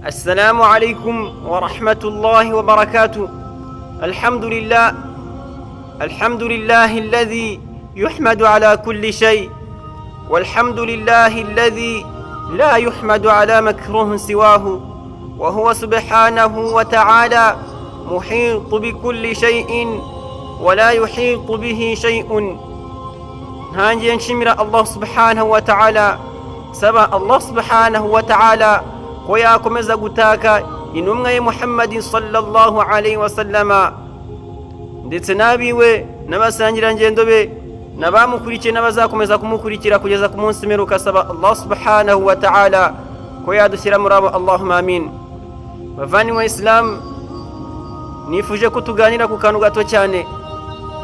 السلام عليكم ورحمة الله وبركاته. الحمد لله، الحمد لله الذي يحمد على كل شيء، والحمد لله الذي لا يحمد على مكروه سواه، وهو سبحانه وتعالى محيط بكل شيء ولا يحيط به شيء. Ntangiye nshimira Allah subhanahu wa ta'ala, saba Allah subhanahu wa ta'ala ko yakomeza gutaka intumwa ye Muhammadin sallallahu alayhi wasallama, ndetse n'abiwe n'abasangirangendo be n'abamukurikiye n'abazakomeza kumukurikira kugeza ku munsi mperuka. Asaba Allah subhanahu wa ta'ala ko yadushyira muri abo. Allahumma amin. Bavandimwe Isilamu, nifuje ko tuganira ku kantu gato cyane.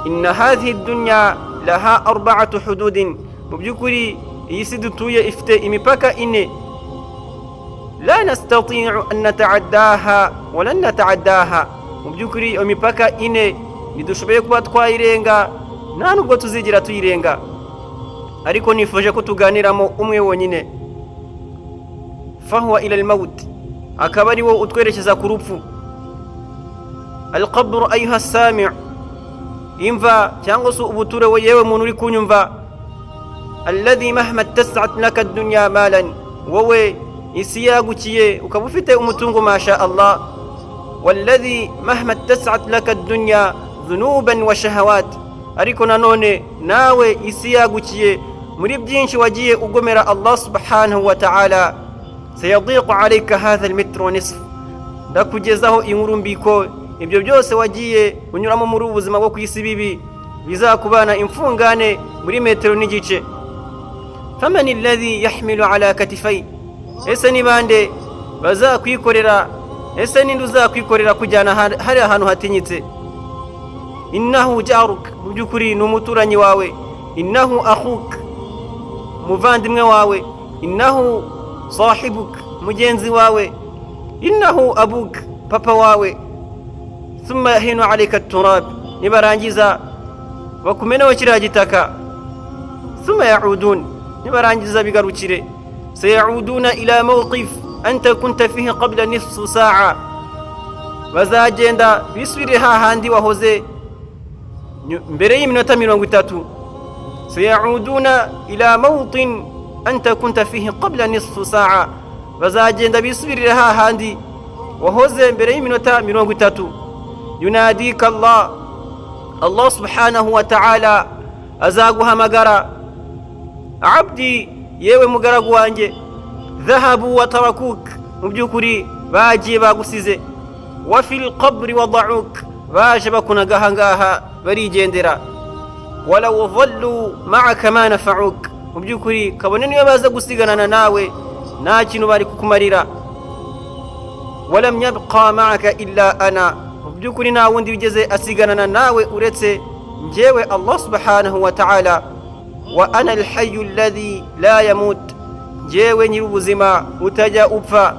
Inna hadhihi dunya laha arba'atu hududin. Mu by'ukuri iyi si dutuye ifite imipaka ine. La nastati'u an nata'addaha wa lan nata'addaha. Mu by'ukuri iyo mipaka ine ntidushoboye kuba twayirenga, nta nubwo tuzigira tuyirenga, ariko nifuje ko tuganiramo umwe wonyine. Fahuwa ila almaut, akaba ari wo utwerekeza ku rupfu. Alqabru ayuha sami', imva cyangwa se ubuture, we yewe muntu uri kunyumva. Alladhi mahma ittasat laka dunya malan, wowe isi yagukiye ukaba ufite umutungo, masha Allah. Walladhi mahma ittasat laka dunya dhunuban wa shahawat, ariko nanone nawe isi yagukiye muri byinshi wagiye ugomera Allah subhanahu wa ta'ala. Sayadiqu alayka hadha almitru wa nisf. Ndakugezaho inkuru mbiko ibyo byose wagiye unyuramo muri ubu buzima bwo ku isi bibi bizakubana imfungane muri metero n'igice. Faman alladhi yahmilu ala katifai? Ese ni bande bazakwikorera? Ese ninde uzakwikorera kujyana hari ahantu hatinyitse? Innahu jaruk, mu by'ukuri ni umuturanyi wawe. Innahu akhuk, umuvandimwe wawe. Innahu sahibuk, mugenzi wawe. Innahu abuk, papa wawe. Thumma yahinu alayka turab, nibarangiza bakumeneho kiriya gitaka. Thumma yaudun, nibarangiza bigarukire. Sayauduna ila mawqif anta kunta fihi qabla nisfu saa, bazagenda bisubire hahandi wahoze mbere y'iminota 30. Sayauduna ila mawtin anta kunta fihi qabla nisfu saa, bazagenda bisubirire hahandi wahoze mbere y'iminota 30. Yunadika Allah, Allah subhanahu wa ta'ala azaguhamagara: abdi, yewe mugaragu wanjye. Dhahabu wa tarakuk, mu by'ukuri bagiye bagusize. Wa fil qabri wada'uk, baje bakunaga ahangaha barigendera. Walaw dhallu ma'aka ma nafa'uk, mu by'ukuri kabone niyo baza gusiganana nawe nta kintu bari kukumarira. Walam yabqa ma'aka illa ana, mu by'ukuri nta wundi wigeze asiganana nawe uretse njyewe Allah subhanahu wa ta'ala. Wa ana alhayyu alladhi la yamut, njyewe nyir'ubuzima utajya upfa,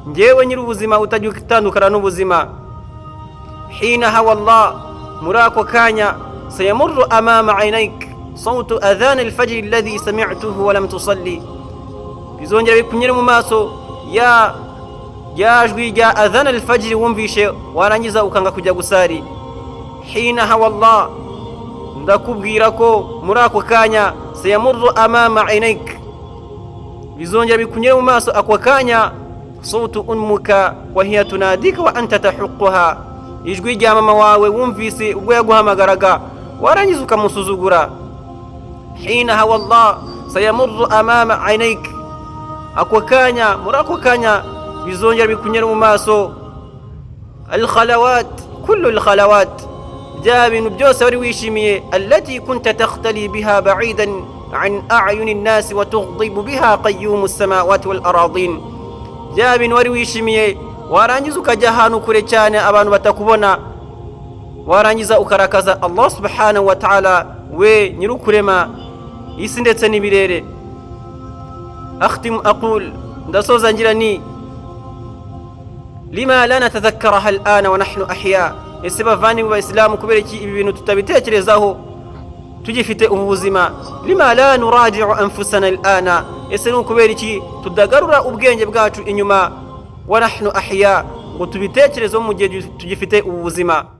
njyewe nyir'ubuzima utajya utandukana n'ubuzima. Hina hawa Allah, muri ako kanya sayamurru amama aynaik sautu adhan alfajri alladhi sami'tuhu wa lam tusalli, bizongera bikunyure mu maso ya rya jwi rya adhan alfajri wumvishe warangiza ukanga kujya gusari. Hina hawa Allah, ndakubwira ko muri ako kanya sayamurru amama aynaik, bizongera bikunyure mu maso ako kanya sautu ummuka wa hiya tunadika wa anta tahuquha, ijwi rya mama wawe wumvise ubwo yaguhamagaraga warangiza ukamusuzugura. Hinaha wallah sayamurru amama aynaik, ako kanya, muri ako kanya bizongera bikunyure mu maso alkhalawat, kullu alkhalawat, bya bintu byose wari wishimiye, allati kunta takhtali biha ba'idan an a'yuni nnasi wa tughdibu biha qayyumu samawati wal aradin, bya bintu wari wishimiye warangiza ukajya ahantu kure cyane abantu batakubona, warangiza ukarakaza Allah subhanahu wa ta'ala, we nyir'ukurema isi ndetse n'ibirere. Akhtimu aqul, ndasoza ngira ni lima la natadhakkaraha al'ana wa nahnu ahya? Ese bavandimwe bayisilamu, kubera iki ibi bintu tutabitekerezaho tugifite ubu buzima? Lima la nuraji'u anfusana al'ana? Ese ni ukubera iki tudagarura ubwenge bwacu inyuma? Wa nahnu ahya, ngo tubitekerezeho mu gihe tugifite ubu buzima.